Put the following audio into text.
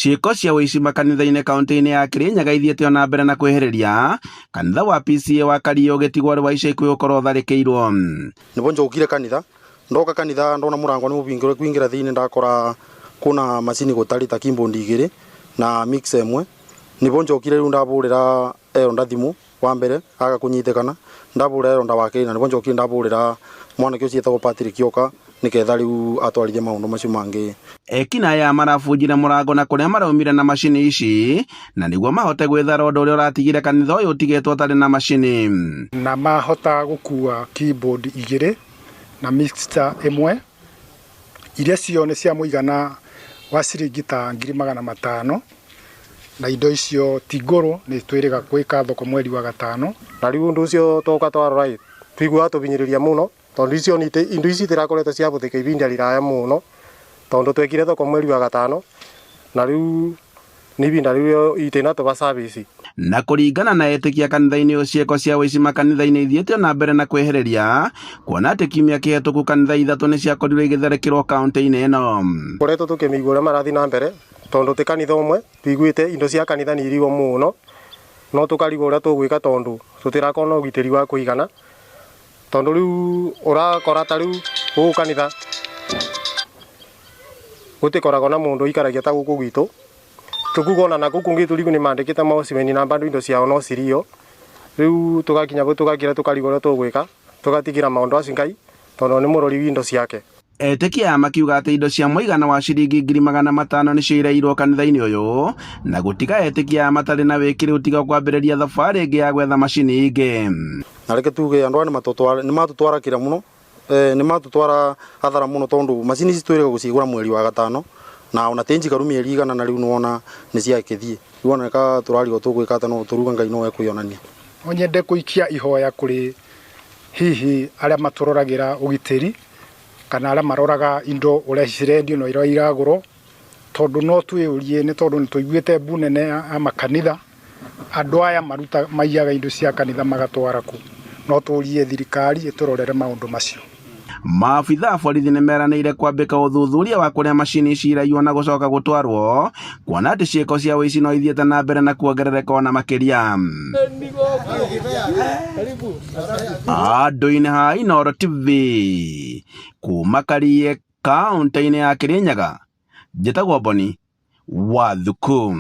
Ciĩko cia ũici makanitha-inĩ kaunti-inĩ ya Kirinyaga ithiĩte ona mbere na kwĩhĩrĩria, kanitha wa PCEA wa Kariĩ ũgĩtigwo ũrĩ wa ica ikuhĩ gũkorwo ũtharĩkĩirwo. Nibo njokire kanitha ndoka kanitha ndona murango ni mubingure kwingira thiini ndakora kuna macini gutari ta keyboard igiri na mixer imwe. Nibo njokire riu ndaburira elder thimu wa mbere aga kunyitikana, ndaburira elder wa kiri na nibo njokire ndaburira mwanake ucio etagwo Patrick oka niketha riu atwarithie maundu macio mangi. Ekinaĩ aya marabunjire mũrango na kũrĩa maraumire na macini ici na nĩguo mahote gwĩthara ũndũ ũrĩa ũratigire kanitha ũyũ ũtigĩtwo ũtarĩ na macini. Na mahota gũkua keyboard igĩrĩ na mixer ĩmwe iria cio nĩ cia mũigana wa ciringi ta 500,000, na indo icio ti ngũrũ, nĩ twĩrĩga gwĩka thoko mweri wa gatano. Na rĩu ũndũ ũcio twoka twarora ĩ, tũiguaga tũbinyĩrĩria mũno tondũ icio nĩ indo ici itirakoretwo ciabũthĩka ibinda riraya mũno tondũ twekire thoko mweri wa gatano na rĩu nĩ ibinda rĩu itinatũba service. Na kũringana na etĩkia kanitha-inĩ ũyũ, ciĩko cia ũici makanitha-inĩ ithiĩte na mbere na kwĩhĩrĩria, kuona atĩ kiumia kĩhetũku kanitha ithatũ nĩ ciakorirwo igĩtharĩkĩrwo kaunti-inĩ ĩno. Koretwo tũkĩmĩigua ũrĩa marathiĩ na mbere tondũ ti kanitha ũmwe tũiguĩte indo cia kanitha nĩ irigwo mũno, no tũkarigwo ũrĩa tũgwĩka tondũ tũtirakorwo na ũgitĩri wa kũigana, tondũ rĩu ũrakora ta rĩu gũkũ kanitha gũtikoragwo na mũndũ ũikaragia ta gũkũ gwitũ. Tũkuga ona na kũu kũngĩ tũrigũ nĩ mandĩkĩte maũcimeni na bado indo ciao no cirio. Rĩu tũgakinya bau tũgakira tũkarigwo ũrĩa tũgwĩka, tũgatigĩra maũndũ acio Ngai tondũ nĩ mũrori wa indo ciake. Etĩkia aya makiuga atĩ indo cia mũigana wa ciringi 500,000 nĩcio iraiyirwo kanitha-inĩ ũyũ, na gũtiga etĩkia aya matarĩ na wĩkĩrĩru tiga kwambĩrĩria thabarĩ ĩngĩ ya gwetha macini ingĩ. Na reke tuge andũ aya nĩ matũtwarakĩra mũno, nĩ matũtwara hathara mũno tondũ macini ici twĩrĩga gũcigũra mweri wa gatano na ona ti njikaru mĩeri igana na rĩu nĩwona nĩ ciakĩthiĩ. Rĩu ona ka tũrarigwo tũgwĩka atĩa no tũruga Ngai no ekwĩonania. No nyende kũikia ihoya kũrĩ hihi arĩa matũroragĩra ũgitĩri kana arĩa maroraga indo ũrĩa cirendio na ũrĩa iragũrwo, tondũ no twĩyũrie nĩ tondũ nĩ tũiguĩte mbu nene ya makanitha, andũ aya maruta maiyaga indo cia kanitha magatwara kũ. No tũrie thirikari ĩtũrorere maũndũ macio. Maabitha a borithi nĩ meranĩire kwambĩka ũthuthuria wa kũrĩa macini ici iraiywo na gũcoka gũtwarwo, kuona atĩ ciĩko cia ũici no ithiĩte na mbere na kuongerereka ona makĩria. Andũ-inĩ ha Inooro TV, kuma Kariĩ kaunti-inĩ ya Kirinyaga, njĩtagwo Boni wa Thuku.